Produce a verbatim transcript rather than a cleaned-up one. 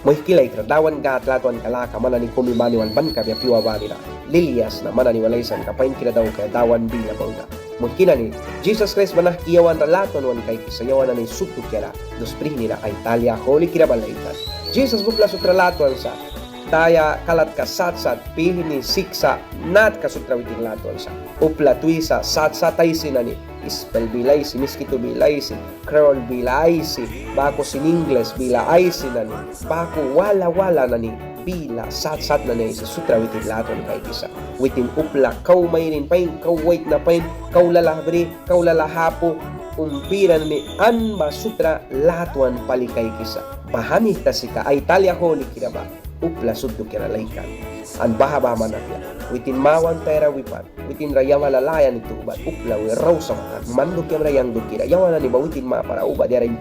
Muihki laikra, Dawan Gâd latwanka laka man nani kumi bani wal ban kabia pyua banira. Lilia sna man nani wal aisanka painkira daukaia Dawan bila bauda. Muihki nani, Jisas Kraist ba nahki yawan ra latwan wan kaikisa, yawan nani sut dukiara dus prihnira ai talia hulikira ba laikan. Jisas ba upla sut ra latwan sa. Taya kalatka sat sat, pihni, siksa, natka sut ra witin latwan sa. Upla twisa sat sat aisi nani, Ispel bila aisi, Miskitu bila aisi, Kreol bila aisi, baku sin Inglis bila aisi nani, baku wala wala nani bila sat sat nani aisi sut ra witin latwan kaikisa. Witin upla kau mairin pain, kau waitna pain, kau lalah bri, kau lalah apu, umpira nani an ba sut ra latwan pali kaikisa. Baha mihta sika ai talia hulikira ba upla sut dukiara laikan. An baha baman apia, witin mawan tayara wipan, witin ra yabala laya ni tuhban, upla wi rau sauhkan, man dukiamra, yang dukira, yawan nani ba witin mapara uba diara